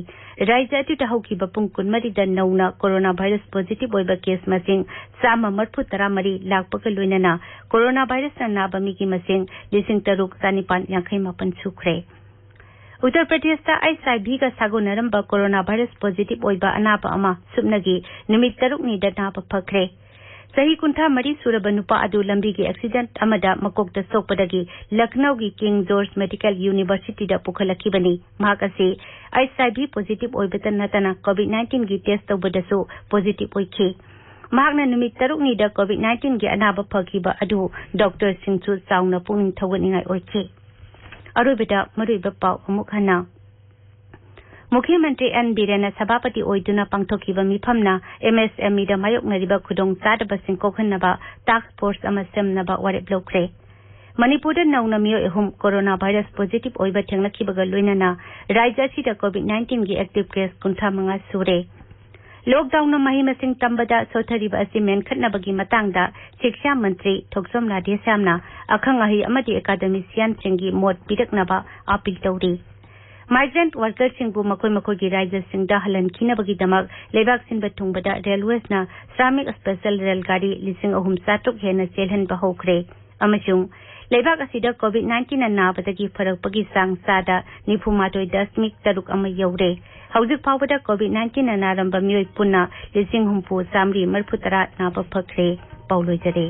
ꯔꯥꯖ꯭ꯌ ꯑꯗꯨꯗ ꯍꯧꯈꯤꯕ ꯄꯨꯡ ꯀꯨꯟꯃꯔꯤꯗ ꯅꯧꯅ corona virus positive ꯑꯣꯏꯕ case ꯃꯁꯤꯡ ꯆꯥꯝꯃ ꯃꯔꯤꯐꯨ ꯇꯔꯥ ꯃꯔꯤ ꯂꯥꯛꯄꯒ ꯂꯣꯏꯅꯅ corona virus ꯅ ꯅꯥꯕ ꯃꯤꯒꯤ ꯃꯁꯤꯡ ꯂꯤꯁꯤꯡ ꯇꯔꯨꯛ ꯆꯥꯅꯤꯄꯥꯟ ꯌꯥꯡꯈꯩ ꯃꯥꯄꯟ ꯁꯨꯈ꯭ꯔꯦ꯫ ꯎꯠꯇꯔ ꯄ꯭ꯔꯗꯦꯁꯇ HIV ꯒ ꯁꯥꯒꯣꯟꯅꯔꯝꯕ corona virus positive ꯑꯣꯏꯕ ꯑꯅꯥꯕ ꯑꯃ ꯁꯨꯞꯅꯒꯤ ꯅꯨꯃꯤꯠ ꯇꯔꯨꯛꯅꯤꯗ ꯅꯥꯕ ꯐꯈ꯭ꯔꯦ꯫ ꯆꯍꯤ ꯀꯨꯟꯊ꯭ꯔꯥ ꯃꯔꯤ ꯁꯨꯔꯕ ꯅꯨꯄꯥ ꯑꯗꯨ ꯂꯝꯕꯤꯒꯤ accident ꯑꯃꯗ ꯃꯀꯣꯛꯇ ꯁꯣꯛꯄꯗꯒꯤ ꯂꯈꯅꯧꯒꯤ King George Medical University ꯗ ꯄꯨꯈꯠꯂꯛꯈꯤꯕꯅꯤ꯫ ꯃꯍꯥꯛ ꯑꯁꯤ HIV positive ꯑꯣꯏꯕꯇ ꯅꯠꯇꯅ COVID nineteen ꯒꯤ test ꯇꯧꯕꯗꯁꯨ positive ꯑꯣꯏꯈꯤ꯫ ꯃꯍꯥꯛꯅ ꯅꯨꯃꯤꯠ ꯇꯔꯨꯛꯅꯤꯗ COVID nineteen ꯒꯤ ꯑꯅꯥꯕ ꯐꯈꯤꯕ ꯑꯗꯨ doctor ꯁꯤꯡꯁꯨ ꯆꯥꯎꯅ ꯄꯨꯛꯅꯤꯡ ꯊꯧꯒꯠꯅꯤꯡꯉꯥꯏ ꯑꯣꯏꯈꯤ꯫ ꯑꯔꯣꯏꯕꯗ ꯃꯔꯨꯑꯣꯏꯕ ꯄꯥꯎ ꯑꯃꯨꯛ ꯍꯟꯅ꯫ ꯃꯨꯈ꯭ꯌ ꯃꯟꯇ꯭ꯔꯤ ꯑꯦꯟ ꯕꯤꯔꯦꯟꯅ ꯁꯚꯥꯄꯇꯤ ꯑꯣꯏꯗꯨꯅ ꯄꯥꯡꯊꯣꯛꯈꯤꯕ ꯃꯤꯐꯝꯅ ꯑꯦꯝ ꯑꯦꯁ ꯑꯦꯝ ꯏꯗ ꯃꯥꯌꯣꯛꯅꯔꯤꯕ ꯈꯨꯗꯣꯡꯆꯥꯗꯕꯁꯤꯡ ꯀꯣꯛꯍꯟꯅꯕ ꯇꯥꯁꯛ ꯐꯣꯔꯁ ꯑꯃ ꯁꯦꯝꯅꯕ ꯋꯥꯔꯦꯞ ꯂꯧꯈ꯭ꯔꯦ꯫ ꯃꯅꯤꯄꯨꯔꯗ ꯅꯧꯅ ꯃꯤꯑꯣꯏ ꯑꯍꯨꯝ ꯀꯣꯔꯣꯅꯥ ꯚꯥꯏꯔꯁ ꯄꯣꯖꯤꯇꯤꯚ ꯑꯣꯏꯕ ꯊꯦꯡꯅꯈꯤꯕꯒ ꯂꯣꯏꯅꯅ ꯔꯥꯖ꯭ꯌ ꯑꯁꯤꯗ ꯀꯣꯚꯤꯗ ꯅꯥꯏꯟꯇꯤꯟꯒꯤ ꯑꯦꯛꯇꯤꯚ ꯀꯦꯁ ꯀꯨꯟꯊ꯭ꯔꯥ ꯃꯉꯥ ꯁꯨꯔꯦ꯫ ꯂꯣꯛꯗꯥꯎꯟꯅ ꯃꯍꯩ ꯃꯁꯤꯡ ꯇꯝꯕꯗ ꯁꯣꯊꯔꯤꯕ ꯑꯁꯤ ꯃꯦꯟꯈꯠꯅꯕꯒꯤ ꯃꯇꯥꯡꯗ ꯁꯤꯛꯁꯥ ꯃꯟꯇ꯭ꯔꯤ ꯊꯣꯛꯆꯣꯝ ꯔꯥꯙꯦꯁ꯭ꯌꯥꯝꯅ ꯑꯈꯪ ꯑꯍꯩ ꯑꯃꯗꯤ ꯑꯦꯀꯥꯗꯃꯤꯁꯤꯌꯥꯟꯁꯤꯡꯒꯤ ꯃꯣꯠ ꯄꯤꯔꯛꯅꯕ ꯑꯥꯄꯤꯜ ꯇꯧꯔꯤ꯫ ꯃꯥꯏꯒ꯭ꯔꯦꯟꯠ ꯋꯥꯔꯀꯔꯁꯤꯡꯕꯨ ꯃꯈꯣꯏ ꯃꯈꯣꯏꯒꯤ ꯔꯥꯖ꯭ꯌꯁꯤꯡꯗ ꯍꯜꯍꯟꯈꯤꯅꯕꯒꯤꯗꯃꯛ ꯂꯩꯕꯥꯛ ꯁꯤꯟꯕ ꯊꯨꯡꯕꯗ ꯔꯦꯜꯋꯦꯁꯅ ꯁ꯭ꯔꯥꯃꯤꯛ ꯁ꯭ꯄꯦꯁꯦꯜ ꯔꯦꯜ ꯒꯥꯔꯤ ꯂꯤꯁꯤꯡ ꯑꯍꯨꯝ ꯆꯥꯇ꯭ꯔꯨꯛ ꯍꯦꯟꯅ ꯆꯦꯜꯍꯟꯕ ꯍꯧꯈ꯭ꯔꯦ꯫ ꯑꯃꯁꯨꯡ ꯂꯩꯕꯥꯛ ꯑꯁꯤꯗ ꯀꯣꯚꯤꯗ ꯅꯥꯏꯟꯇꯤꯟꯅ ꯅꯥꯕꯗꯒꯤ ꯐꯔꯛꯄꯒꯤ ꯆꯥꯡ ꯆꯥꯗ ꯅꯤꯐꯨ ꯃꯥꯊꯣꯏ ꯗꯁꯃꯤꯛ ꯇꯔꯨꯛ ꯑꯃ ꯌꯧꯔꯦ꯫ ꯍꯧꯖꯤꯛ ꯐꯥꯎꯕꯗ ꯀꯣꯚꯤꯗ ꯅꯥꯏꯟꯇꯤꯟꯅ ꯅꯥꯔꯝꯕ ꯃꯤꯑꯣꯏ ꯄꯨꯟꯅ ꯂꯤꯁꯤꯡ ꯍꯨꯝꯐꯨ ꯆꯥꯃꯔꯤ ꯃꯔꯤꯐꯨ ꯇꯔꯥ ꯅꯥꯕ ꯐꯈ꯭ꯔꯦ꯫ ꯄꯥꯎ ꯂꯣꯏꯖꯔꯦ꯫